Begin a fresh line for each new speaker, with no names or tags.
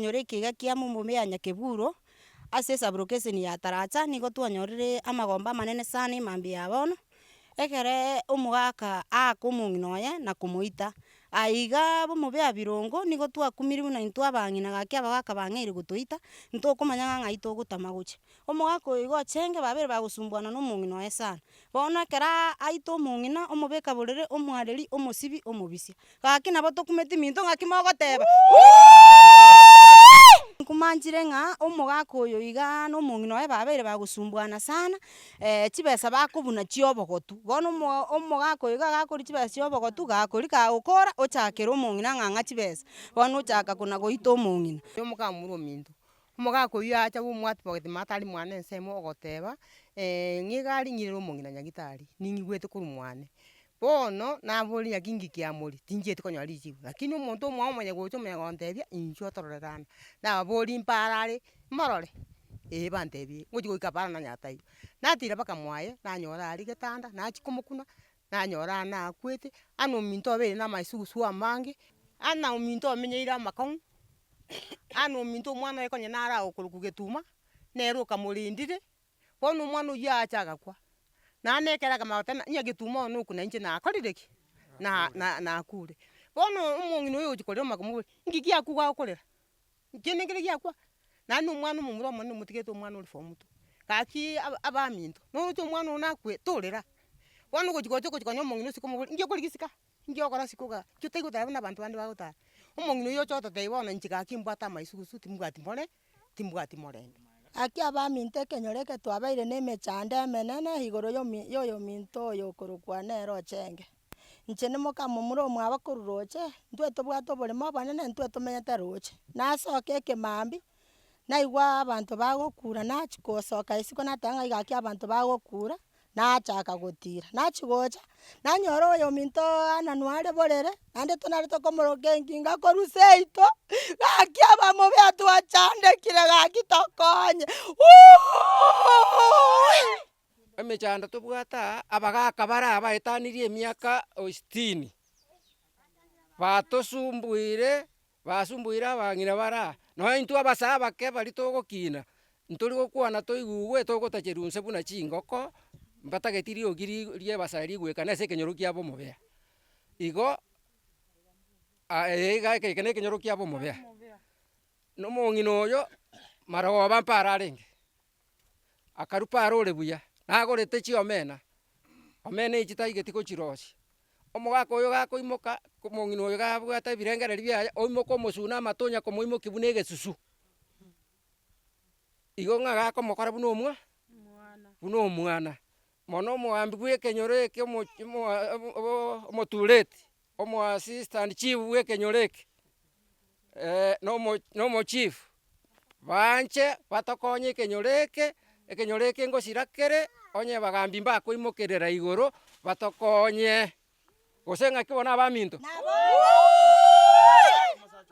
ekenyoro eke iga kia Mombe ya Nyakeburo, ase esaburokeseni ya Taracha, nigo twanyorire amagombo amanene sana emambia ya bono, ekereee omogaka aaka omong'ina oye na komoita. Aiga bomobe birongo, nigo twakumirie buna intwe abang'ina gaki abagaka bang'eire gotoita, ntokomanya ng'a ng'ai togotama gochia. Omogaka oyo igo ochenge babere bagosumbuana na omong'ina oye sana. Bono ekero aita omong'ina, omobeka borere, omwareri, omosibi, omobisia. Gaki nabo tokumeti minto ng'aki mogoteba Nkomanchire ng'a omogaka oyo igaa na omong'ina oye babeire bagosumbuana sana, chibesa bakobuna chia obogotu. Bono omo omogaka oyo iga gakoria chibesa chia obogotu, gakoria kagokora, ochakera omong'ina ng'a ng'a chibesa. Bono ochaka kona goita omong'ina.
Omokamura ominto, omogaka oywo acha bwomwati matari mwane ensemo ogoteba, ng'a egari ng'irere omong'ina nyagetari, ning'igwete korwa mwane. Bono naboria naki nki kiamoria, tinchieti konyora richibu, lakini omonto omwabo omanye gocha omanye gontebia, inchuo tororere ande. Nababoria mpara are, morore, eh bantebie, ngochi goika para nanyora taiyo. Natira mpaka mwaye, nanyora aria getanda, nachia komokuna, nanyora aa nakwete, ane ominto obeire na amaisugusu amange, ana ominto omenyeire amakong'u, ana ominto omwana oye konya nare agokorokwa getuma, nere okamorendire. Bono omwana oyio aacha agakwa, naende ekero akamanya goteba ng'a getuma one okwo na inche nakorire ki? Na na nakure. Bono omong'ina oyo ogochia korera omanya komoboria, inki giakwa gwakorera? Kende nkere giakwa? Naende omwana omomura omonene omotigete omwana ore form two. Gaki aba abaminto, noroche omwana one akwe, torera. Bono ogochi gocha ogochi konya omong'ina ase komoboria, inki okorigia isiko aa? Inki ogokora isiko igaa? Inki otari gotara buna abanto bande bagotara? Omong'ina oyio ocha gototebia bono inche gaki mbwate amaisugusu timbwati more. timbwati morembe.
Gaki abaminto ekenyoro eke twabeire nemechando emenene igoro yomi yoyominto oyo okorokwa nere Ochenge. Inche nimukamomura omwabo korwa roche, intwe tobwate oboremo obonene intwe tomenyete roche. Nasoka ekemambia, naigwa abanto bagokura nachia gosoka isiko nateba ng'a gaki abanto bagokura, Nachaka gotira, nachia gocha, nanyora oyominto ananwa are borere, naende tonarete komoroka enginga korwa seito, gaki abamobe twachandekire gaki tokonye uuuuii.
Emechando tobwate aa, abagaka bare aa baetanirie emiaka o sitini, batosumbuire. Basumbuire abang'ina bare aa, nonya intwe abasae abake baria togokina, ntori gokwana toigugwe togotacherwa inse buna chingoko, mbatageti riogi ri ria ebasae rigwekane ase ekenyoro kiabo omobea. Igo aa iga eke na ekenyoro kiabo omobea, na omong'ina oyo, marogoba mpare arenge, akarwa pare ore buya, nagorete chiomena, omena echi taigeti gochirosia. Omogaka oyo gakoimoka, omong'ina oyo gabwate ebirengererio biaye, oimoka omosuna amato onya komoimokia buna egesusu. Igo ng'a gakomokora buna omwa buna omwana. Mono omogambi bwa ekenyoro eke omo omo omotureti, omo assistant chief bwa ekenyoro eke, na omo na omochief, baanche batokonye ekenyoro eke, ekenyoro eke ngosira kere, onye abagambi mbakoimokerera igoro, batokonye, gose ng'aki bono abaminto?